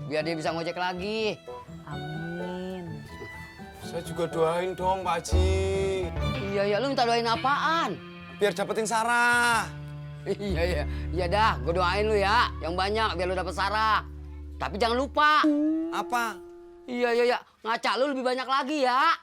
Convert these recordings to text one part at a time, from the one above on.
biar dia bisa ngojek lagi. Amin. Saya juga doain dong, Pak Haji. Iya, lu minta doain apaan? Biar dapetin Sarah. Iya dah, gue doain lu ya, yang banyak biar lu dapet Sarah. Tapi jangan lupa. Apa? Iya, ngaca lu lebih banyak lagi ya.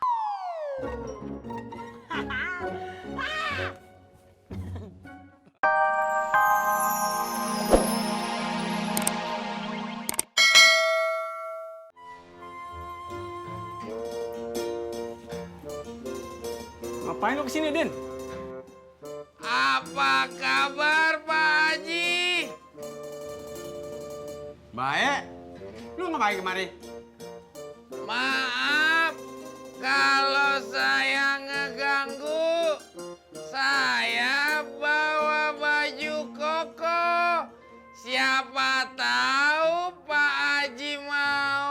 Ngapain lo kesini, Din? Apa kabar Pak Haji? Baik. Lu ngapain kemari? Maaf kalau saya ngeganggu. Saya bawa baju koko. Siapa tahu Pak Haji mau.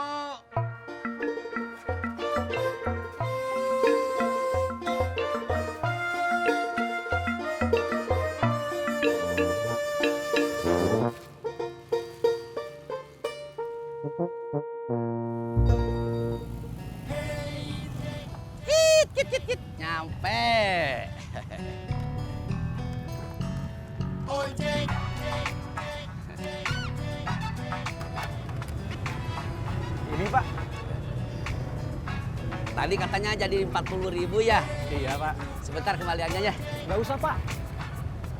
Nyampe. Ini, Pak. Tadi katanya jadi 40.000 ya. Iya, Pak. Sebentar kembaliannya ya. Nggak usah, Pak.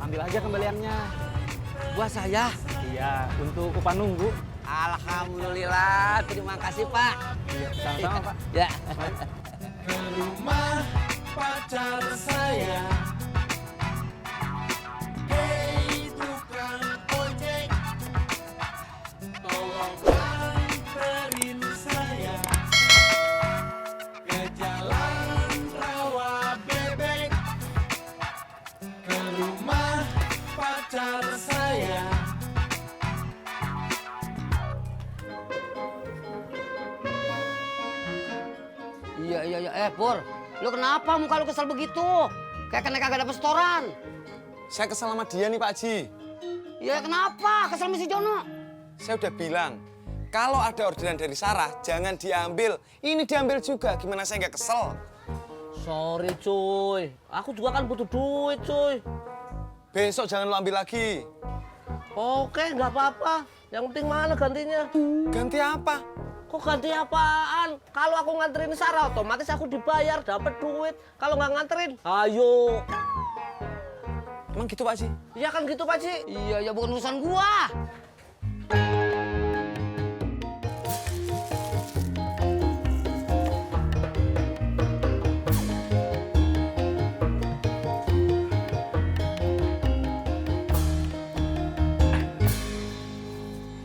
Ambil aja kembaliannya. Buat saya. Iya, untuk upah nunggu. Alhamdulillah, terima kasih Pak. Iya, sama-sama, Pak. Ya. Ke rumah pacar saya. Hei tukang ojek, tolong anterin saya ke jalan rawa bebek. Ke rumah pacar saya. Iya. Pur, lu kenapa muka lu kesel begitu? Kayak kena kagak dapet setoran. Saya kesel sama dia nih, Pak Haji. Ya kenapa? Kesel sama si Jono. Saya udah bilang, kalau ada orderan dari Sarah, jangan diambil. Ini diambil juga, gimana saya nggak kesel? Sorry cuy, aku juga kan butuh duit cuy. Besok jangan lo ambil lagi. Oke, nggak apa-apa. Yang penting mana gantinya? Ganti apa? Kok ganti apaan? Kalau aku nganterin Sarah, otomatis aku dibayar, dapat duit. Kalau nggak nganterin, ayo. Emang gitu, Pak Haji? Iya kan gitu Pak Ci? Iya, bukan urusan gua.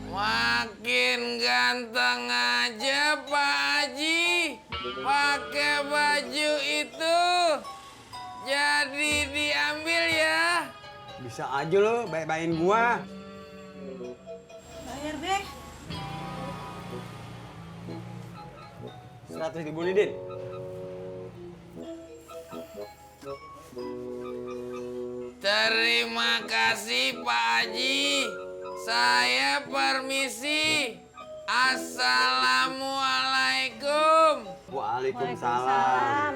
Makin ganteng aja Pak Haji. Pakai baju itu. Jadi diambil ya. Bisa aja lo baik-baikin gua. Bayar deh. 100.000 nih, Din. Terima kasih Pak Haji. Saya permisi. Assalamualaikum. Waalaikumsalam.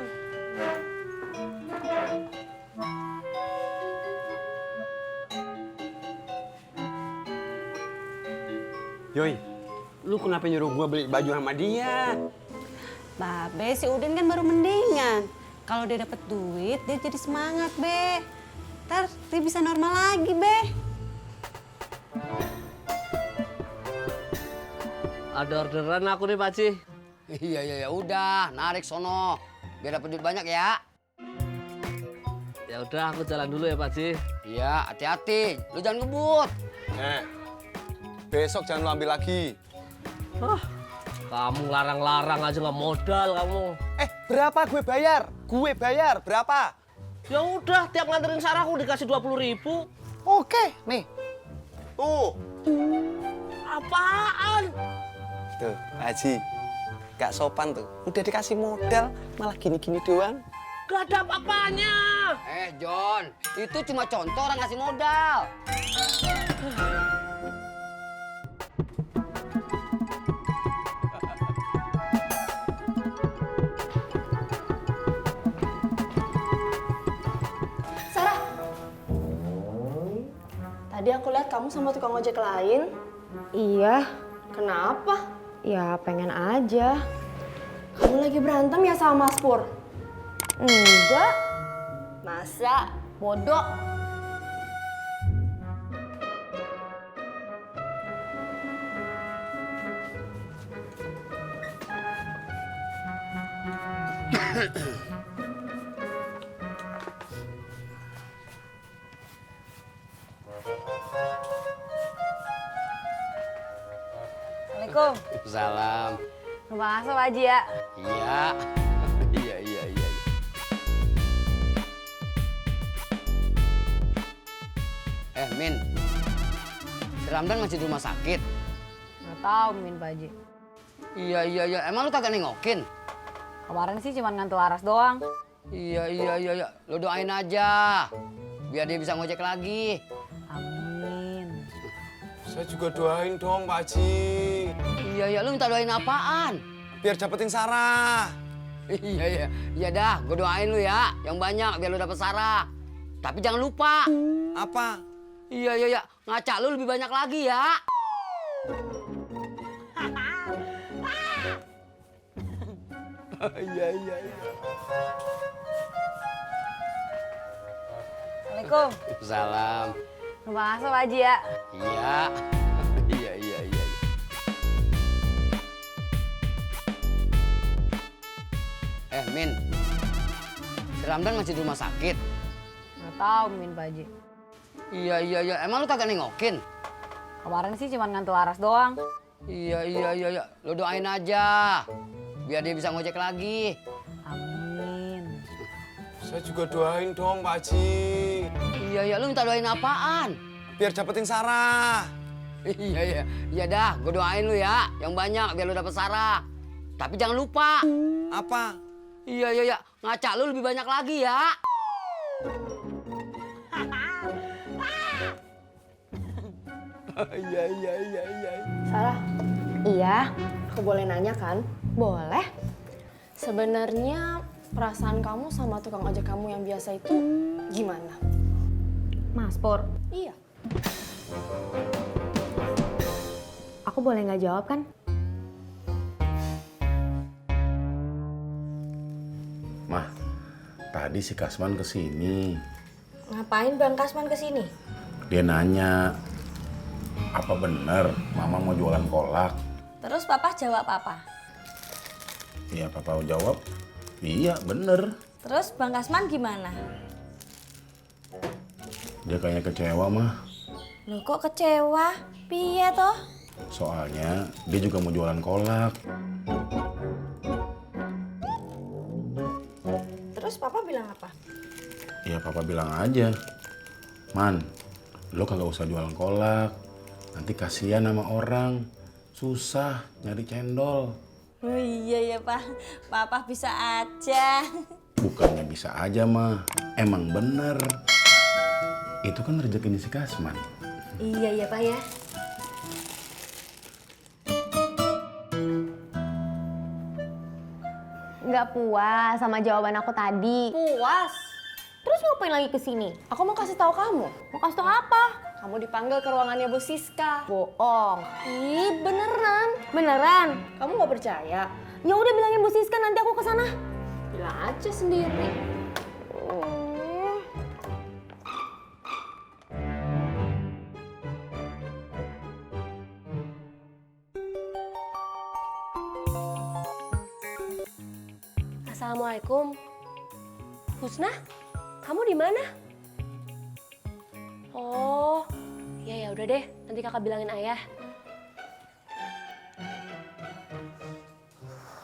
Yoi, lu kenapa nyuruh gua beli baju sama dia? Babe, si Udin kan baru mendingan. Kalau dia dapet duit, dia jadi semangat, Be. Ntar dia bisa normal lagi, Be. Ada orderan aku nih Pak Ci. Iya, udah, narik sono. Biar dapet duit banyak ya. Ya udah, aku jalan dulu ya Pak Ci. Iya, hati-hati. Lu jangan ngebut. Besok jangan lo ambil lagi. Kamu larang-larang aja nggak modal kamu. Berapa gue bayar? Gue bayar, berapa? Ya udah, tiap nganterin Sarah aku dikasih 20.000. Oke, nih. Tuh. Apaan? Tuh, Haji. Gak sopan tuh. Udah dikasih modal, malah gini-gini doang. Gak ada apa-apanya. John, itu cuma contoh orang ngasih modal. Tadi aku lihat kamu sama tukang ojek lain. Iya, Kenapa? ya pengen aja. Kamu lagi berantem ya sama Mas Pur? Enggak, Masa? Bodoh. Assalamualaikum. Salam. Numpang asa Pak Haji ya. Iya. Iya. Min. Si Ramdan masih di rumah sakit. Nggak tahu Min Pak Haji. Iya. Emang lu kagak nengokin? Kemarin sih cuma ngantel Laras doang. Iya. Lu doain aja. Biar dia bisa ngojek lagi. Amin. Saya juga doain dong Pak Haji. Iya, lu minta doain apaan? Biar dapetin Sarah. Iya dah, gue doain lu ya. Yang banyak biar lu dapet Sarah. Tapi jangan lupa. Apa? Iya, ngaca lu lebih banyak lagi ya. Iya. Assalamualaikum. Salam. Numpang asa Pak Haji ya. Iya. Min. Si Ramdan masih di rumah sakit. Nggak tahu Min Pak Haji. Iya. Emang lu kagak nengokin? Kemarin sih cuma ngantel Laras doang. Iya. Lu doain aja. Biar dia bisa ngojek lagi. Amin. Saya juga doain dong Pak Haji. Iya, lu minta doain apaan? Biar dapetin Sarah. Iya dah, gue doain lu ya. Yang banyak biar lu dapet Sarah. Tapi jangan lupa. Apa? Iya. Ngaca lu lebih banyak lagi ya. Iya. Sarah, Iya, aku boleh nanya kan? boleh. Sebenarnya perasaan kamu sama tukang ojek kamu yang biasa itu gimana? Mas Pur, Iya. aku boleh nggak jawab kan? Mah, tadi si Kasman kesini. Ngapain Bang Kasman kesini? Dia nanya, apa bener Mama mau jualan kolak? Terus Papa jawab apa? Iya, Papa jawab, iya bener. Terus Bang Kasman gimana? Dia kayaknya kecewa, Mah. Loh kok kecewa? Piye toh? Soalnya dia juga mau jualan kolak. Terus Papa bilang apa? Ya Papa bilang aja, Man, lo kagak usah jualan kolak. Nanti kasihan sama orang. Susah nyari cendol. Oh iya ya Pak, Papa bisa aja. Bukannya bisa aja, Mah. Emang bener. Itu kan rezekinya si Kasman. Iya ya Pak ya. Nggak puas sama jawaban aku tadi. Puas. Terus ngapain lagi kesini? Aku mau kasih tahu kamu. Mau kasih tau apa? Kamu dipanggil ke ruangannya Bu Siska. Bohong. Ih, beneran. Beneran? Kamu nggak percaya? Ya udah bilangin Bu Siska nanti aku kesana. Bilang aja sendiri. Assalamualaikum. Husna, kamu di mana? Oh, ya udah deh. Nanti kakak bilangin ayah.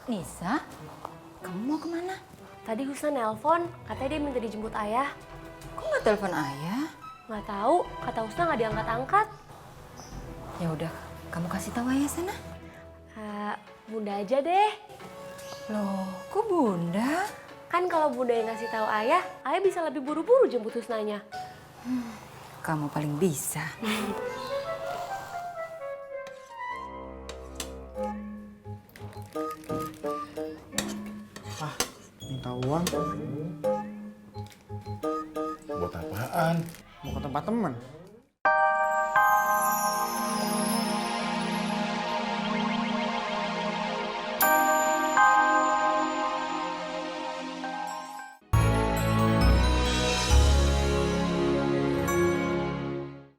Nisa, kamu mau kemana? Tadi Husna nelpon, katanya dia minta dijemput ayah. Kok nggak telepon ayah? Nggak tahu, kata Husna nggak diangkat-angkat. Ya udah, kamu kasih tahu ayah sana. Bunda aja deh. Loh, kok Bunda? Kan kalau Bunda yang ngasih tahu ayah bisa lebih buru-buru jemput Husnanya. Kamu paling bisa. Minta uang Buat apaan? mau ke tempat teman.